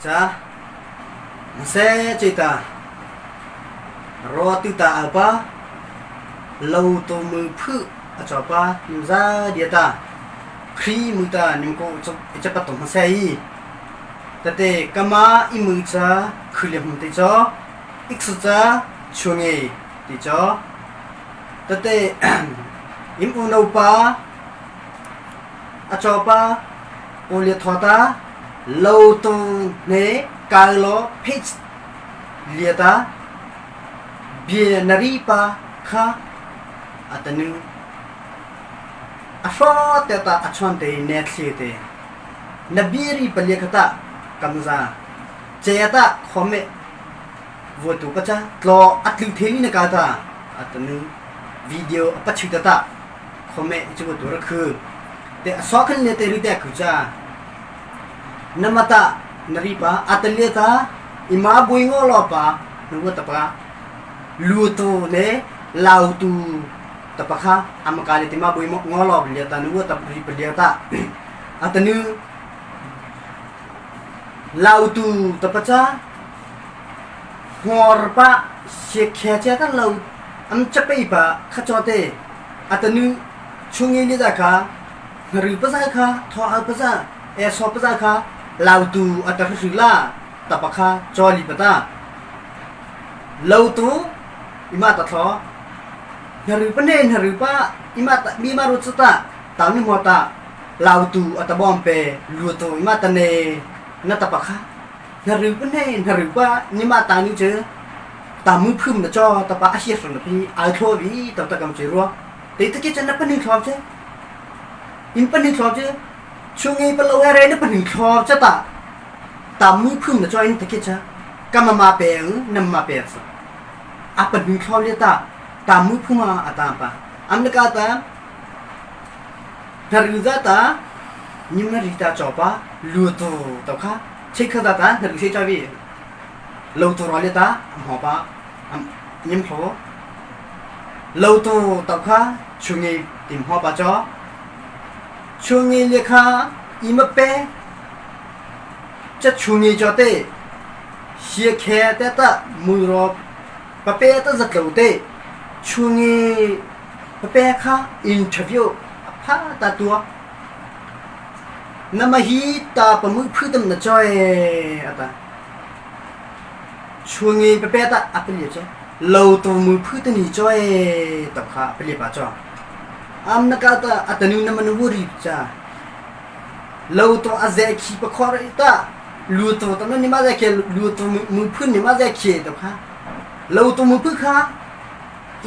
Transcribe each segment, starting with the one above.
Ca hmase cita ro tu ta alpa lo tu mu phu a cho pa nim za dia ta khri mu ta nim ko cha pa tum hmase i tate kama i mu cha khri hum te cho x cha chunge ti cho tate im u no pa A cawpa Awliathawta Lotung hne Kailo Page Liata Bia na ri pa kha a tanu a hraw te ta a chuan te ne thli te na biri palia khata kamza che ta khome votu pa cha tlo atlu theli na ka ta atanu video a pachu ta ta khome chu tu ra khu te so khan le te ri te khu cha namata nari pa atalia ta ima bui ngo lo pa nu ta pa lu tu ne lau tu ta pa kha amaka le tima bui ngo lo lia ta nu ta ri pa lia ta atanu lau tu ta pa cha hngor pa siak khe cha ta lo am chapei pa kha cho te atanu chungi ni za kha ngari pa za kha tho al pa za e so pa za kha lautu ata hri la ta pa kha choli pa ta lautu ima ta thlo ngari pa ne ngari pa ima ta mi ma ru chu ta ta ni mo ta lautu ata bom pe lutu ima ta ne na ta pa kha ngari pa ne ngari pa ni ma ta ni chu ta mu phum na cho ta pa a hia na pi ai thlo vi ta ta kam che ruwa te te ke chan na panin thlo che in panin thlo che chungi pa lo he re na panin thlo cha ta ta mu phum na cho in te ke cha kama ma pe nam ma pe sa a panin thlo le ta ta mu phuma a ta pa am na ka ta na ri za ta nim na ri ta cho pa lu tu to kha chei kha ta ta na ri se cha vi Lotu ral i ta hmaw pa nyim hlo lotu to kha chungi tim hmaw pa cho chungi le kha i ma pe cha chungi cho te hia khe te ta mui ro pa pe ta zat lo te chungi pa pe kha interview pha ta tua na ma hi ta pa mui phu tam na choi ata Chungi pepet ah a pali cu lo tu mu phu tani choi tok kha a pali pa cho. Am na ka ta atanu na manu wuri cha. Lo tu a ze khi pa khor ta lu tu ta ni ma ze ke lu tu mu phu ni ma ze khi to kha. Lo tu mu phu kha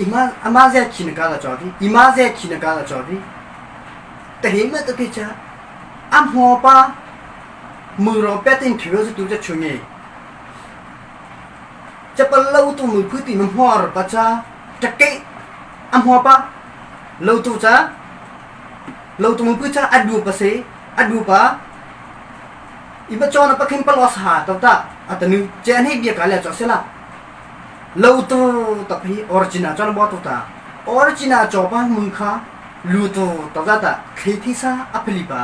ima ama ze khi na ka la cho di ima ze khi na ka la cho di. Ta hi ma ta ti cha am ho pa Muro pet in thil tu cha chungi. Chapal lo tu mui phu ti ma hmor pa cha ṭakeih a hmor pa lo tu cha lo tu mui phu cha a du pa se a du pa i ma chon pa khin pa los ha to ta atanu chen hi bia ka le cho sela lo tu ta phi original chon bo tu ta original cho pa mui kha lu tu to za ta khi thi sa a phli pa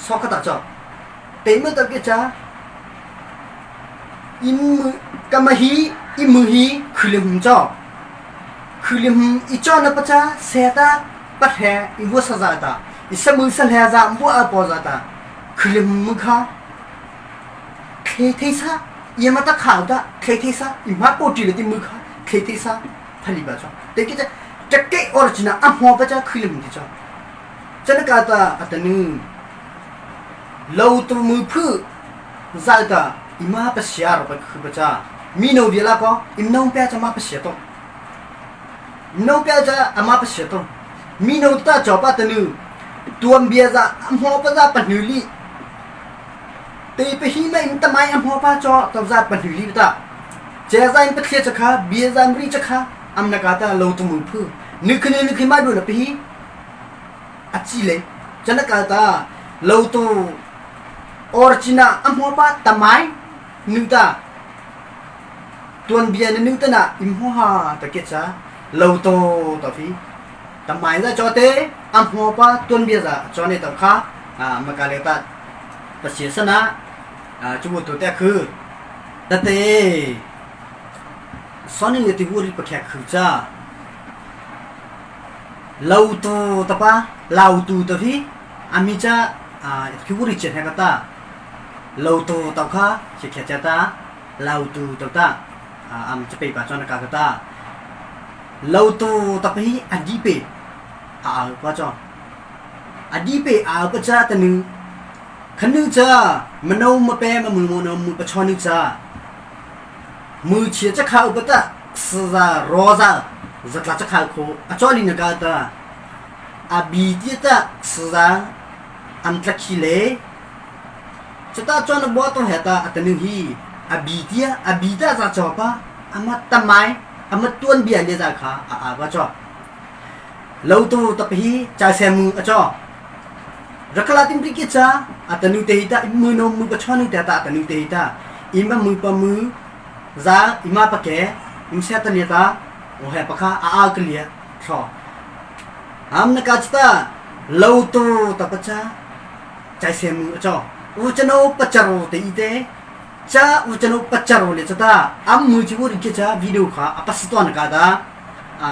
Sokhat ah cawk. Teima tak ke cha im kama hi im hi khulim cho khulim i cho na pacha seta pathe i wo sa za ta i samu sa hle za mu a po za ta khulim mu kha khe thei sa yema ta kha ta khe thei sa i ma po ti le ti mu kha khe thei sa phali ba cho te ke cha takke original a hmo pa cha khulim ti cho Canaka ta a tanu lo tu mu phu zal ta ima pasia ro pa khu pa cha mi no via la ko im no pya cha ma pasia to no pya cha ama pasia to mi no ta cho pa tanu tuam bia za amho pa za pa nu li te pa hi ma im tamai amho pa cho to za pa nu li ta che za im pa thlia cha kha bia za ri cha kha am na ka ta lo tu mu phu ni khni ni khni ma du na pi a ci le canakal ta lotu origina a hmuapa tamai nu ta tuanbia na nu ta na im ha ta ke cha loto ta fi tamai za cho te a hmuapa tuanbia za cho ne ta kha a makale ta pasia sana. Cu tu te khu tate soning le tiwuri pakhek khu cha lo tu tapa lau tu ta hi ami cha khiwuri chen he kata lo tu tau kha che khe cha ta lau tu tau ta am chape pa chon ka kata lo tu ta hi adi pe a pa cho adi pe a pa cha tanu khanu cha mano ma pe ma mu mo no mu pa chonu cha mu chia cha kha upata sa roza zatla cha kha kho acholi na ka ta a bi ti ta sa am tla khi le chata chon bo to he ta atanu hi a bi tia a bi ta za cho pa ama tamai ama tuan bia le za kha a a ba cho lo tu ta hi cha se mu a cho rakala tim ri ki cha atanu te hi ta mu no mu pa chonu te ta atanu te hi ta ima mu pa mu za ima pa ke im se ta le ta o he pa kha a a ka lia thlo am na ka chta lo tu ta pa cha chai se mu a cho u chano pa charo te i te cha u chano pa charo le chata am mu chi uri ke cha video kha apas to na ka da a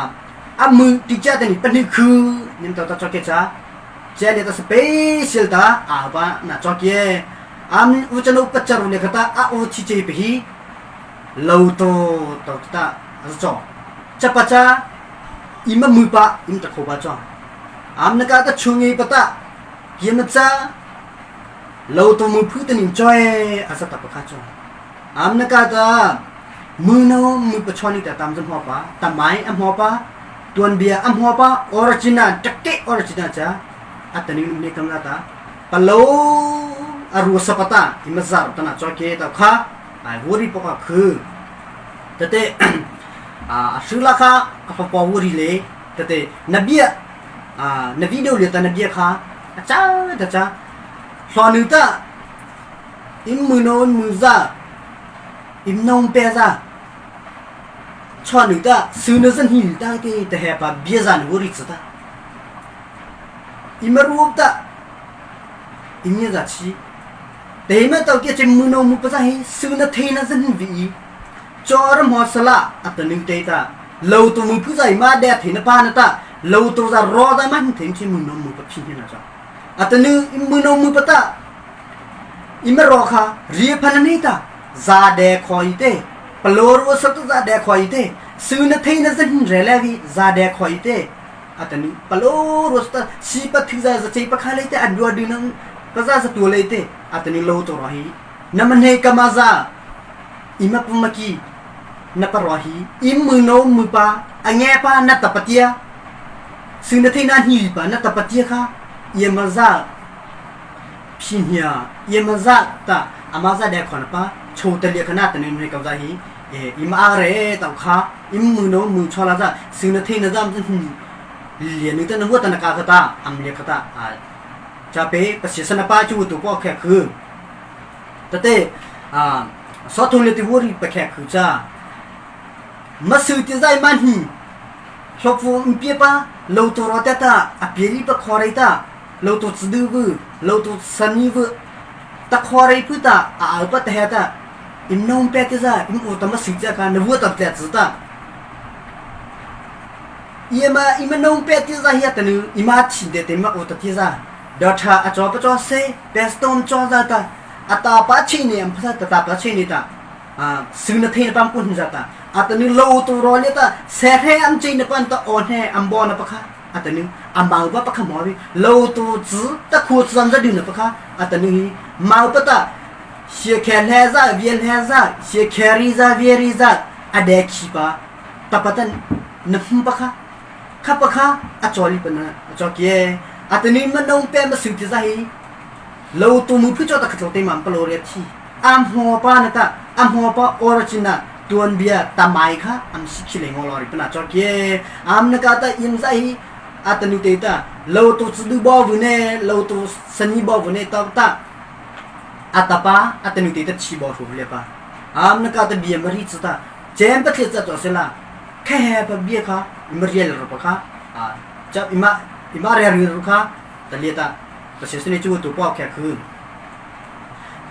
am mu ti cha te ni pani khu nim ta ta cho ke cha che le ta special ta a ba na cho ke am u chano pa charo le kata a u chi che pe hi lo to to ta a cho cha pa cha ima mu pa im ta kho ba cho am na ka ta chungi pa ta kiam cha lo to mu phu tanin choi a sa ta pa kha cho am na ka ta mu no mu pa choni ta tam jam ho pa tamai am ho pa tuan bia am ho pa original takke original cha ataning ne kam la ta palo aru sapata imazar tana cho ke ta kha ai wori pa ka khu tate a sula kha a pa pa wori le tate nabia na video le ta na bia kha a cha ta cha hlonu ta im mu non mu za im nong pe za chonu ta su na zan hi ta ke ta he pa bia zan wori cha ta im ru ta im nya za chi te ma tau ke chim mu no mu pa za hi su na the na zan vi chor mo sala atanu te ta lo tu mu phu zai ma de the na pa na ta lo tu za ro da man the chi mu no mu pa phi na cha atanu mu no mu pa ta ima ro kha ri phan ni ta za de khoi te palor wo sab tu za de khoi te su na the na zan re le vi za de khoi te atanu palor wo ta si pa thi za za chei pa kha le te an du du nang pa za sa tu le te atanu lo to ro hi na man he kama za ima pumaki na parwa hi im mu no mu pa ange pa na tapatia su na thei na hi pa na tapatia kha yema za phi hia yema za ta ama za de khon pa cho ta le khana ta ne ka za hi e im a re ta kha im mu no mu chola za su na thei na zam le ni ta na huwa ta na ka ka ta am le ka ta a cha pe pa si sana pa chu tu po khe khu tate a so thung le ti wuri pa khe khu cha ma su ti zai man hi hlop fu mpie pa lo to ro ta ta a pie li pa kho rei ta lo to tsu vu lo to sani vu ta kho rei pu ta a al pa ta he ta im nong pe ti za im u ta ma su cha ka na vu ta ta tsu ta ima ima nong pe ti za hi ta nu ima chi de te ma u ta ti za do tha a cho pa cho se pe storm cho za ta ata pa chi ni am pha ta ta pa chi ni ta a su na the na pam kun za ta atanu lo tu ro le ta se he am chi na pan ta on he am bo na pa kha atanu am mau pa pa kha mo bi lo tu zu ta khu zam za du na pa kha atanu hi mau pa ta she khe he za vien he za she khe ri za vie ri za a de khi pa ta pa tan na hum pa kha kha pa kha a choli pa na a cho kie atanu ma nong pe ma su ti za hi lo tu mu phu cho ta khatlo te mam palo re thi am ho pa na ta am ho pa original tuan bia tamai kha am si khile ngo lori pana cho ke am na ka ta im za hi atanu te ta lo tu chu bo vu ne lo tu sani bo vu ne ta ta atapa atanu te ta chi bo thu le pa am na ka ta bia mari chu ta chem pa thli cha to se la khe he pa bia kha imriel ro pa kha a cha ima ima re ri ru kha ta le ta ta se sne chu tu po khe khu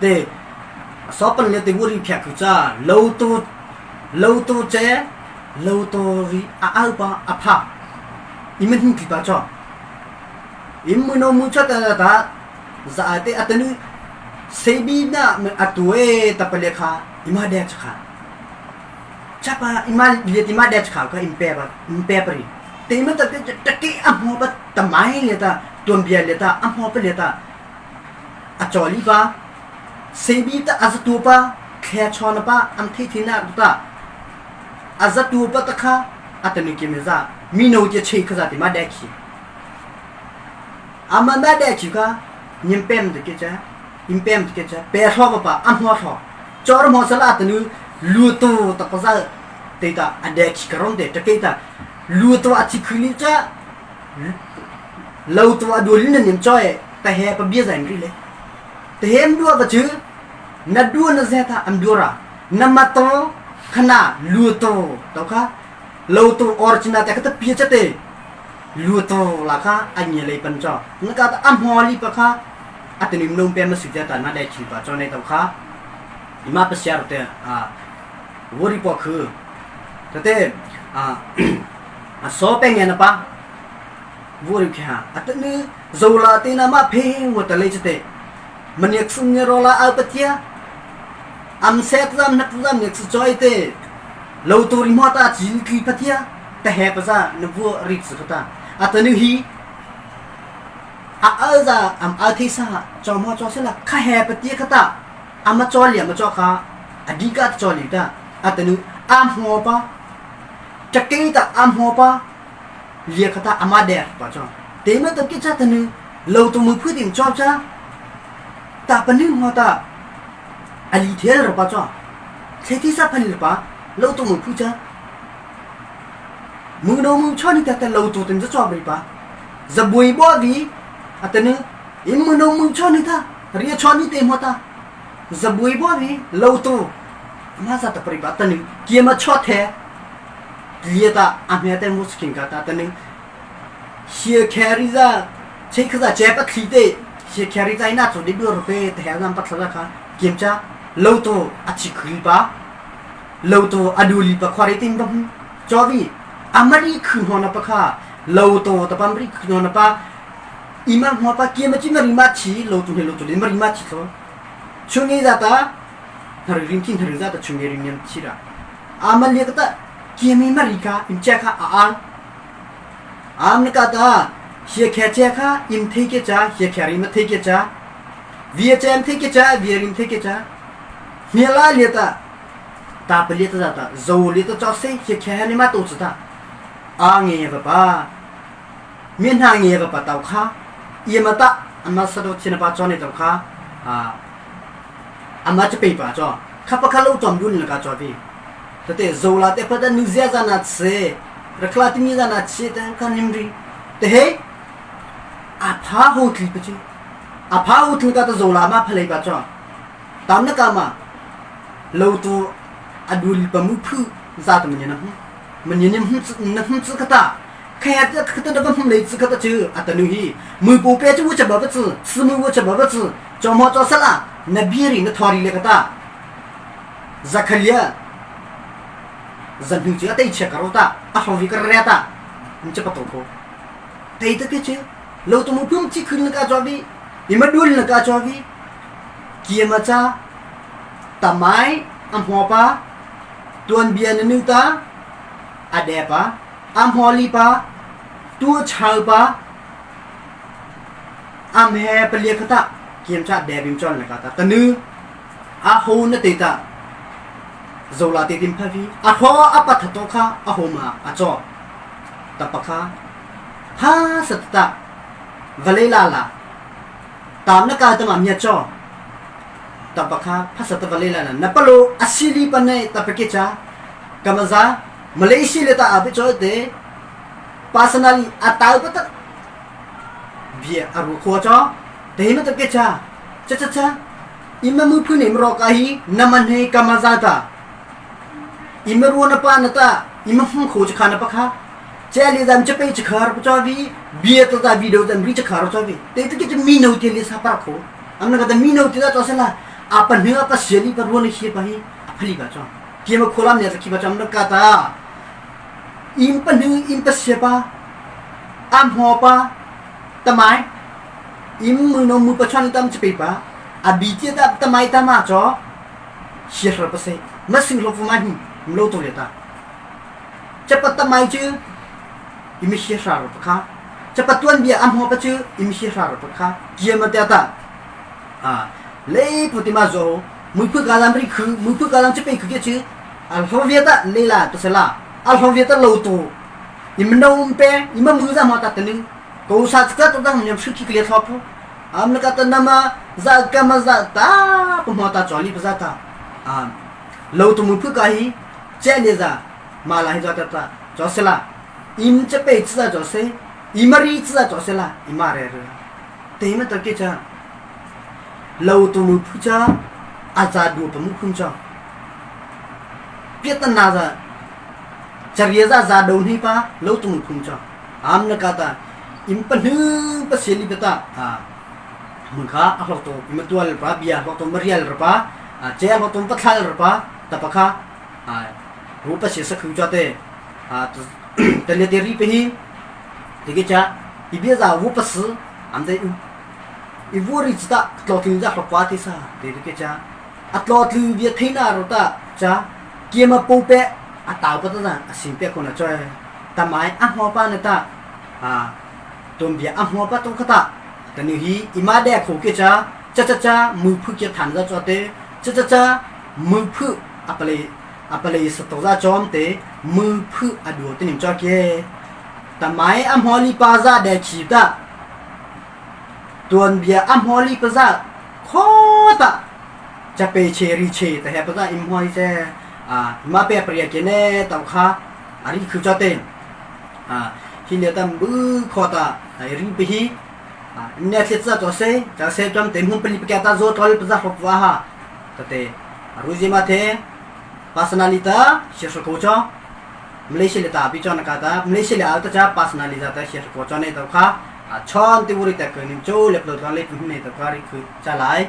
te. Sopan le te wuri phya khu cha lo tu lo tu che lo to ri a au pa a pha imin hin ki pa cho im mu no mu cha ta ta za te atanu sebi na atue tapale kha ima de cha chapa ima le tima de cha kha im pe ba im pe pari te ma ta te ke a mo ba tamai le ta tuan bia le ta a mo pa le ta a choli pa sebi ta azatu pa khe chon pa am thei thina ta azatu pa ta kha atanu ki me za mi no che chei kha za ti ma de khi ama ma de khi ka nyim pem de ke cha im pem de ke cha pe thlo pa pa am ho thlo chor mo sala tanu lu tu ta pa za te ta ade khi karon de ta ke ta lu tu a chi khuli cha lo tu a dul na nim choi ta he pa bia zain ri le ta hem dua ba chu na dua na ze ta am dura na ma to khana lu to to kha lo tu original te kha ta pia cha te lu to la kha a nye lei pan cho na ka ta am ho li pa kha atanim nom pe ma su ja ta na dai chi pa cho nei to kha ima pa share te a wori po khu ta te a a so pe nge na pa wori kha atani zola te na ma phe wo ta le te maniak sum ne rola al patia am set zam nak zam nek su choi te lo tu ri mo ta chi ki patia ta he pa za na vu ri su ta atani hi a al za am al thi sa cho mo cho se la kha he patia kha ta ama cho li ama cho kha adika cho li ta atanu am ho pa chake ta am ho pa lia kha ta ama der pa cho te ma ta ki cha tanu lo tu mu phu ding cho cha ta pa ni ho ta ali thel ro pa cho the thi sa phan pa lo tu mu phu cha mu no mu cho ni ta ta lo tu tin cho ri pa zabui bo vi atanu im mu no mu cho ni ta ria cho ni te mo ta zabui bo vi lo tu ma za ta pri ba tanu kia ma cho the lia ta a hme te mu skin ka ta tanu hia carry za chei kha za che pa thli te hia carry za ina chu di du ru pe te ha zam pa thla kha kim cha lo tu a chi khul pa lo tu a du li pa khwari tin ba cho vi amari khu ho na pa kha lo tu ta pam ri khu na pa ima hua pa kia ma chi ma ri ma chi lo tu he lo tu le ma ri ma chi tho chungi za ta thari rim thin thari za ta chungi rim yam chi ra amal le ta kia mi ma ri ka im che kha a a am na ka ta hia khe che kha im thei ke cha hia khe ri ma thei ke cha via chem thei ke cha via rim thei ke cha hmela le ta ta pa le ta za ta zo le ta cho se hia khe ni ma to chu ta a nge ba pa mi hna nge ba pa tau kha ima ta ama sado china pa cho ne tau kha a ama che pe pa cho kha pa kha lo tom dun la ka cho vi tate zola te pa da nu zia za na che rakhla ti mi za na che ta ka nim ri te he a pha ho thli pa chi a pha ho thli ka ta zola ma phalei pa cho tam na ka ma lo tu adul pa mu phu za ta mun na mun ni nim na hum chu ka ta 开这可得那个风雷子可得就啊，等于木不别就我这爸爸子，是木我这爸爸子，叫毛叫啥啦？那别人那逃离了个大，扎克利亚，人民就要对切个罗大，啊，好为个热大，你这不懂可？对的个就，老多木不去看那个照片，你们丢那个照片，kia mà cha tamai am ho pa tuan bia na nu ta ade pa am ho li pa tu chau pa am he palia khata kiam cha de bim chon la ka ta tanu a ho na te ta zola te tim pha vi a ho a pa tha to kha a ho ma a cho ta pa kha ha sat ta vale la la tam na ka ta ma mya cho ta pa kha pha sat ta vale la la na palo asili pa ne ta pa ke cha kamaza Malaysia le ta abe cho te personally a tau pa tak bia a ru kho cho te ma ta ke cha cha cha cha ima mu phu ne mro ka hi na man he kamaza ta ima ru na pa na ta ima hum kho cha kha na pa kha che li dam che pe cha khar pa cho vi bia ta ta video dam ri cha khar cho vi te te ke mi no te li sa pa kho am na ka ta mi no te ta to se la A pa hnu a pa siali pa ruan hi pa hi a phali ba chong. Kia ma kholam ne ki ba chong na ka ta. Im pa hnu im pa sia pa am ho pa tamai im mu no mu pa chon tam chi pe pa a bi tia ta tamai ta ma cho sia hra pa se ma sing lo fu ma hi lo to le ta. Chapat tamai chu imi sia hra ro pa kha. Chapat tuan bia am ho pa chu imi sia hra ro pa kha. Kia ma ta ta lei putima zo mui phu ka lam ri khu mui phu ka lam chu pe khu ke chu al ho via ta le la to sela al ho via ta lo tu im no um pe im mu za ma ta tanu ko sa cha ta dang nyam shu ki kle thop am na ka ta nama za ka ma za ta pu ma ta choli pa za ta a lo tu mu phu ka hi che le za ma la hi za ta ta cho sela im che pe chi za cho se imari chi za cho sela ima re re te ma ta ke cha lo tu mu phu cha a za du pa mu khum cha piat na za charia za za do ni pa lo tu mu khum cha am na ka ta im pa nu pa seli pa ta a mun kha a hlok to im tual pa bia hlok to marial ra pa a che hlok to pa thlal ra pa ta pa kha a ru pa se sa khu cha te a te le te ri pe hi te ke cha i bia za wu pa si am te i vuri cu tah tlawtling za hlok kwa ti sa te ke cha a tlawtling bia theina ro ta cha kiama po pe a tau pa ta na a sing pe ko na choi tamai a hmo pa na ta a tom bia a hmo pa to khata tani hi ima de kho ke cha cha cha cha mu phu ke than za cho te cha cha cha mu phu apale apale sa to za chom te mu phu adu te nim cho ke tamai a hmo li pa za de chi ta Tuanbia a hmawli pazah khawt ah cape che ri che te he pazah im hmawli che ma pe pria ke ne tau kha ari khu cho te hi le tam bu khawt ah ri pe hi ne thlet za cho se cha se chom te hmun pali pe ta zo tol pazah hlok wa ha tate ruji ma the personalita shir ko cho Malaysia le ta pi cho na ka ta Malaysia le al ta cha personalita ta shir ko cho ne tau kha chon ti wuri ta ko nim cho le plo le pu ne ta ka ri khu cha lai.